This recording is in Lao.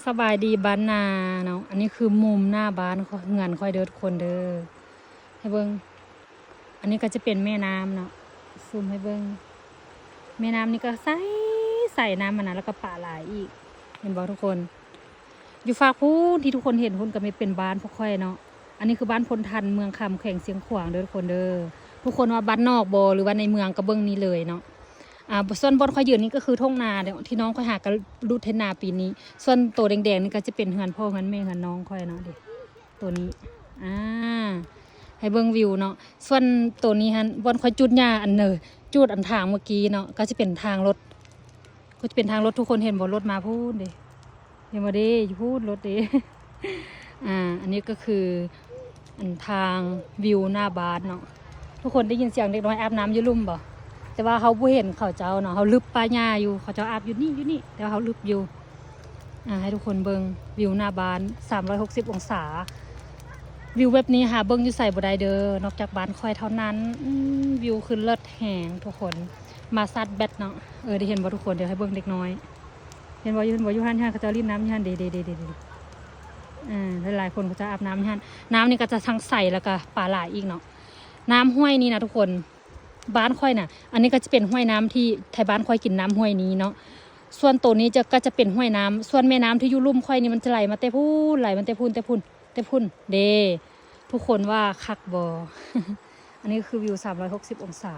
ສະບາຍດີບ້ານນາເນາະ ອັນນີ້ຄືມຸມໜ້າບ້ານ ເຮືອນຂ້ອຍເດີທຸກຄົນເດີ ໃຫ້ເບິ່ງ ອັນນີ້ກໍຈະເປັນແມ່ນ້ຳເນາະ ຊູມໃຫ້ເບິ່ງ ແມ່ນ້ຳນີ້ກໍໃສ ໃສ ນ້ຳມັນນະ ແລ້ວກໍປາຫຼາຍອີກ ເຫັນບໍ່ທຸກຄົນ? ຢູ່ຟາກພຸ້ນທີ່ທຸກຄົນເຫັນພຸ້ນກໍແມ່ນເປັນບ້ານພວກຂ້ອຍເນາະ ອັນນີ້ຄືບ້ານໂພນທັນ ເມືອງຄຳ ແຂວງຊຽງຂວາງເດີທຸກຄົນເດີ ທຸກຄົນວ່າບ້ານນອກບໍ່ ຫຼືວ່າໃນເມືອງ ກໍເບິ່ງນີ້ເລີຍເນາະ. ອ່າ ສ່ວນບ່ອນຂ້ອຍຢືນນີ້ກໍຄືທົ່ງນາເນາະ ທີ່ນ້ອງຂ້ອຍຫາກໍຫຼຸດເຮັດນາປີນີ້ ສ່ວນໂຕແດງໆນີ້ກໍຈະເປັນເຮືອນພໍ່ເຮືອນແມ່ເຮືອນນ້ອງຂ້ອຍເນາະ ເດ້ ໂຕນີ້ ອ່າ ໃຫ້ເບິ່ງວິວເນາະ ສ່ວນໂຕນີ້ຫັ້ນ ບ່ອນຂ້ອຍຈູດຫຍ້າອັນເນີ ຈູດອັນທາງເມື່ອກີ້ເນາະ ກໍຈະເປັນທາງລົດ ກໍຈະເປັນທາງລົດ ທຸກຄົນເຫັນບໍ່ ລົດມາພຸ້ນເດ້ ເຫັນບໍ່ເດ້ ຢູ່ພຸ້ນລົດເດ້ ອ່າ ອັນນີ້ກໍຄື ອັນທາງວິວໜ້າບ້ານເນາະ ທຸກຄົນໄດ້ຍິນສຽງເດັກນ້ອຍອາບນ້ຳຢູ່ລຸ່ມບໍ່? ແຕ່ວ່າເຮົາບໍ່ເຫັນເຂົາເຈົ້າເນາະ ເຮົາລຶບປ່າຫຍ້າຢູ່ ເຂົາເຈົ້າອາບຢູ່ນີ້ ຢູ່ນີ້ ແຕ່ວ່າເຮົາລຶບຢູ່ ອ່າ ໃຫ້ທຸກຄົນເບິ່ງວິວໜ້າບ້ານ ສາມຮ້ອຍຫົກສິບອົງສາ ວິວແບບນີ້ຫາເບິ່ງຢູ່ໃສບໍ່ໄດ້ເດີ ນອກຈາກບ້ານຂ້ອຍເທົ່ານັ້ນ ອືມ ວິວຄືເລີດແຮງທຸກຄົນ ມາຊາດແບັດເນາະ ເອີ ໄດ້ເຫັນບໍ່ທຸກຄົນ? ດຽວໃຫ້ເບິ່ງເດັກນ້ອຍ ເຫັນບໍ່ ຢູ່ ເຫັນບໍ່ ຢູ່ຫັ້ນ ຢູ່ຫັ້ນ ເຂົາເຈົ້າຫຼິ້ນນ້ຳຢູ່ຫັ້ນ ເດ ເດ ເດ ເດ ເດ ເອີ ຫຼາຍໆຄົນເຂົາເຈົ້າອາບນ້ຳຢູ່ຫັ້ນ ນ້ຳນີ້ກໍຈະທັງໃສ ແລ້ວກໍປາຫຼາຍອີກເນາະ ນ້ຳຫ້ວຍນີ້ນະທຸກຄົນ ບ້ານຂ້ອຍນະ ອັນນີ້ກໍຈະເປັນຫ້ວຍນ້ຳທີ່ໄທບ້ານຂ້ອຍກິນນ້ຳຫ້ວຍນີ້ເນາະ ສ່ວນໂຕນີ້ຈະ ກໍຈະເປັນຫ້ວຍນ້ຳ ສ່ວນແມ່ນ້ຳທີ່ຢູ່ລຸ່ມຂ້ອຍນີ້ ມັນຈະໄຫຼມາແຕ່ພຸ້ນ ໄຫຼມາແຕ່ພຸ້ນ ແຕ່ພຸ້ນ ແຕ່ພຸ້ນເດ້ ທຸກຄົນວ່າຄັກບໍ່? ອັນນີ້ຄືວິວສາມຮ້ອຍຫົກສິບອົງສາ